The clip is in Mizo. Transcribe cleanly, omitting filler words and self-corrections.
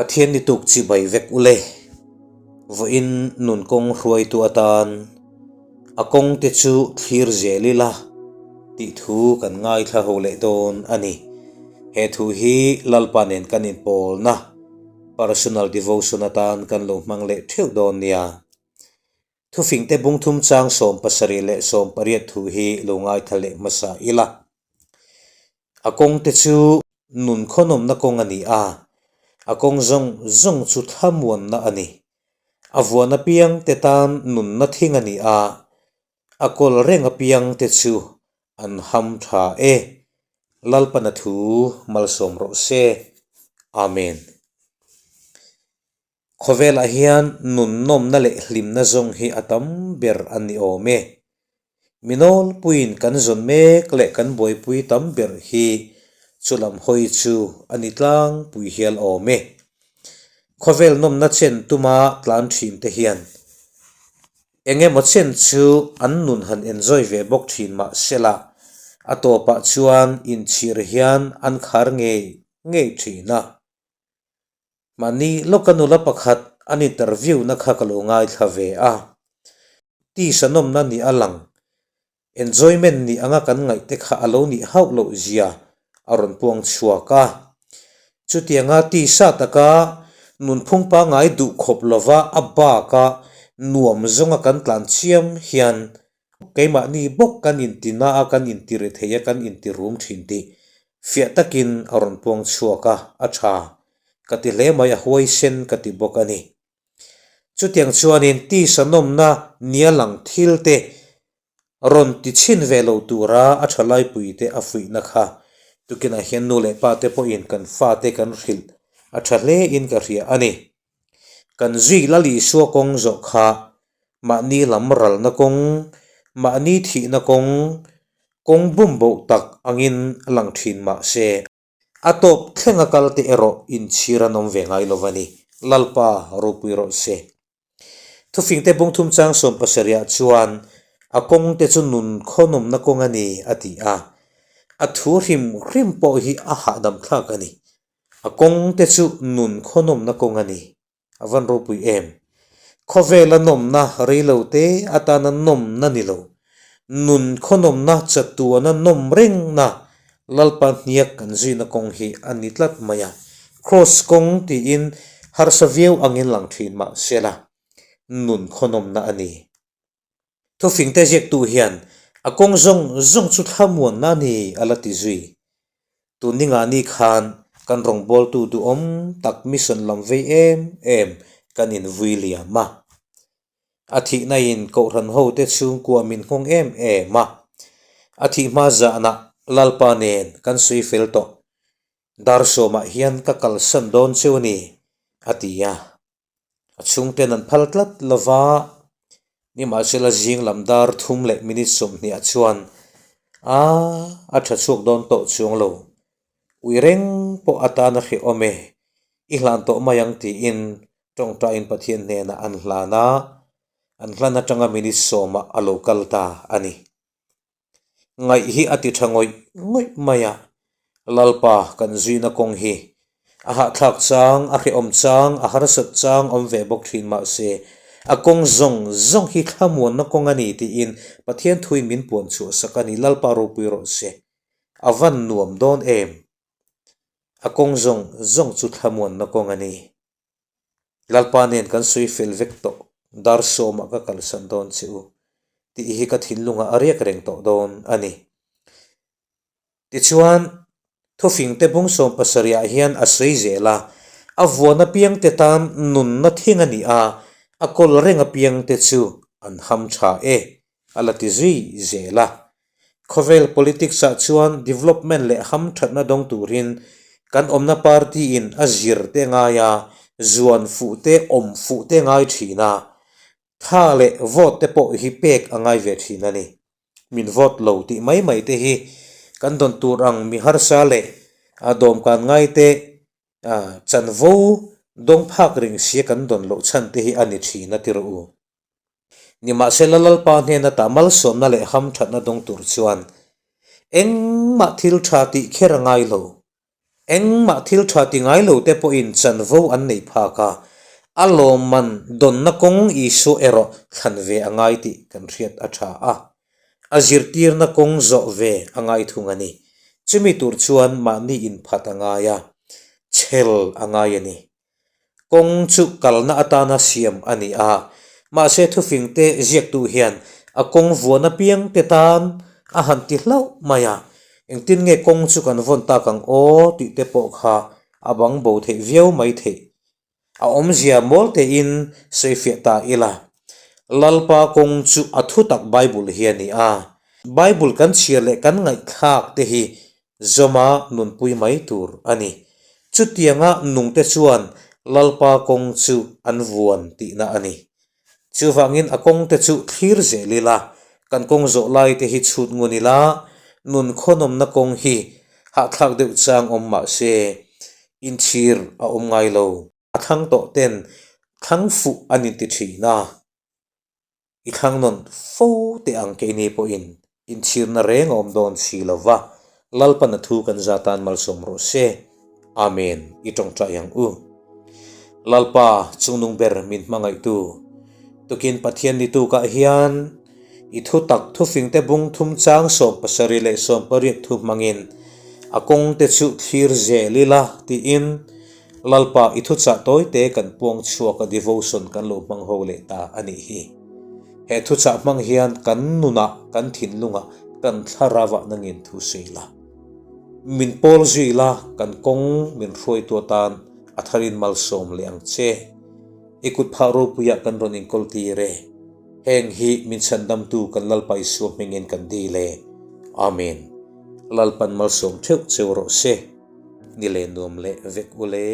Pathian ni tuk chibai vek ule. Vawiin nun kawng hruaitu atan a kawng te chu thlir zel ila tih thu kan ngaithla ho leh dawn a ni. He thu hi Lalpa nen kan inpawlna personal devotion atan kan lo hmang leh theuh dawn nia. Thufingte bungthum chang 70 leh 80 thu hi lo ngaithla leh hmasa ila. A kawng te chu nun khawnawmna kawng a ni a, a kawng zawng zawng chu thlamuanna a ni. A vuan apiang te tan nunna thing a ni a, a kawl reng apiang te chu an ham tha e. Lalpana thu malsawm rawh se. Amen. Khawvelah hian nun nawmna leh hlimna zawng hi a tam ber a ni awm e. Mi nawlpuiin kan zawn mek leh kan buaipui tam ber hi chu lam hawi chu a ni tlangpui hial awm e. Khawvel nawmna chen tuma tlan thin te hian eng emaw chen chu an nun han enjoy ve bawk thin mah sela a tawpah chuan inchhir hian an khar ngei ngei thin a. Mahni lawka nula pakhat an interview na kha ka lo ngaithla ve a. Tisa nawmna ni a lang, enjoyment ni anga kan ngaih te kha a lo nih hauh loh zia a rawn puang chhuak a. Chutianga tisa taka nunphung pangngai duh khawp lova a baka nuam zawnga kan tlan chiam hian keimahni bawk kan inti na a, kan inti ri thei a, kan inti rum thin tih fiah takin a rawn puang chhuak a, a tha ka ti hle mai, a huaisen ka ti bawk a ni. Chutiang chuanin tisa nawmna nia lang thil te rawn ti chhin ve lo tura a tha laipui te a fuihna kha tukinah hian nu leh pa te pawhin kan fate kan hrilh a tha hle in ka hria a ni. Kan zui la Isua kawng zawh kha mahni lam ralna kawng, mahni thihna kawng, kawng bum boh tak angin a lang thin mah se, a tawp thleng a kal te erawh inchhir an awm ve ngai lo a ni. Lalpa ropui rawh se. Thufingte bungthum chang 70 ah chuan a kawng te chu nun khawnawmna kawng a ni a ti a, a thu hrim hrim pawh hi a hahdam thlak a ni. A kawng te chu nun khawnawmna kawng a ni. A van ropui em. Khawvela nawmna reilo te atana nawmna ni lo. Nun khawnawmna chatuana nawm rengna Lalpa hniak kan zuina kawng hi a ni tlat mai a. Kraws kawng tiin harsa viau angin lang thin mah sela nun khawnawmna a ni. Thufingte ziaktu hian a kawng zawng zawng chu thlamuanna a ni a la ti zui. Tun ningah ni khan kan rawngbawltu duhawm tak mission lam vei em em kan invui liam a. A thihna in Kohhran hote chhungkua min nghawng em em a. A thih hma zahnah Lalpa nen kan sawi fel tawh. Dar sawmah hian ka kalsan dawn cheu a ni, a ti a. A chhungten an phal tlat lo va, nimahsela zing lam dar thum leh minute 20 ah chuan a a tha chhuak dawn tawh chuang lo. Ui reng pawh atan a hrehawm e, i hlan tawh mai ang tiin tawngtain Pathian hnenah an hlan a, an hlan atanga minute 10 ah a lo kal ta a ni. Ngaih hi a ti tha ngawih ngawih mai a, Lalpa kan zuina kawng hi a hahthlak chang, a hrehawm chang, a harsat chang awm ve bawk thin mah se, a kawng zawng zawng hi thlamuanna kawng a ni tiin Pathian thuin min puan chhuah sak a ni, Lalpa ropui rawh se, a van nuam dawn em? A kawng zawng zawng chu thlamuanna kawng a ni. Lalpa nen kan sawi fel vek tawh, dar sawmah ka kalsan dawn che u tih hi ka thinlungah a riak reng tawh dawn a ni. Tichuan, thufingte bung 70 ah hian a sawi zel a, a vuan apiangte tan nunna thing a ni a, a kawl reng apiangte chu an ham tha e, a la ti zui zel a. Khawvel politics ah chuan development leh hamthatna dawng turin kan awmna party in a zir te ngai a, zuan fuh te awm fuh te ngai thin a, tha leh vote te pawh hi pek a ngai ve thin a ni. Min vote lo tih mai mai te hi kan dawn tur ang mi harsa leh a dawmkan ngai te chanvo dawng phak reng sia kan dawn loh chhan te hi a ni thin a ti rawh u. Nimahsela Lalpa hnen ata malsawmna leh hamthatna dawng tur chuan engmah thil tha tih kher a ngai lo. Engmah thil tha ti ngai lo te pawhin chanvo an nei phak a, a lawmman dawnna kawng Isua erawh thlan ve a ngai tih kan hriat a tha a. A zirtirna kawng zawh ve a ngai thung a ni. Chumi tur chuan mahni inphat a ngai a, chhel a ngai a ni. Kawng chu kalna atana siam a ni a, mahse thufingte ziaktu hian a kawng vuan apiang te tan a han ti hlauh mai a, engtin nge kawng chu kan vawn tak ang aw tih te pawh kha a bang bo theih viau mai theih. A awmzia mawl tein sawifiah ta ila, Lalpa kawng chu a thutak Bible hi a ni a, Bible kan chhiar leh kan ngaihthlak te hi Zawma nunpui mai tur a ni. Chutianga nungte chuan Lalpa kawng chu an vuan tihna a ni. Chuvangin a kawngte chu thlir zel ila, kan kawng zawh laite hi chhut ngun ila, nun khawnawmna kawng hi hahthlak deuh chang awm mah se, inchhir a awm ngai lo. A thlang tawh ten thlang fuh an inti thin a. I thlang nawn fo teh ang keini pawhin inchhirna reng a awm dawn si lo va, Lalpan a thu kan za tan malsawm rawh se. Amen. I tawngtai ang u. Lalpa chungnung ber min hmangaihtu, tukin Pathian ni tukah hian i thu tak thufingte bung thum chang 70 leh 80 thu hmangin a kawngte chu thlir zel ila tiin Lalpa, i thuchah tawite kan puang chhuak a devotion kan lo hmang ho leh ta a nih hi. He thuchah hmang hian kan nunah, kan thinlungah, kan thlarauah nangin thu sawi la. Min pawl zui la, kan kawng min hruaitu atan a tharin malsawm leh ang che. I kut phah ropuiah kan rawn inkawl tir e. Heng hi min chhandamtu kan Lalpa Isua hmingin kan dil e. Amen. Lalpan malsawm theuh cheu rawh se. Ni leh nuam leh vek u le.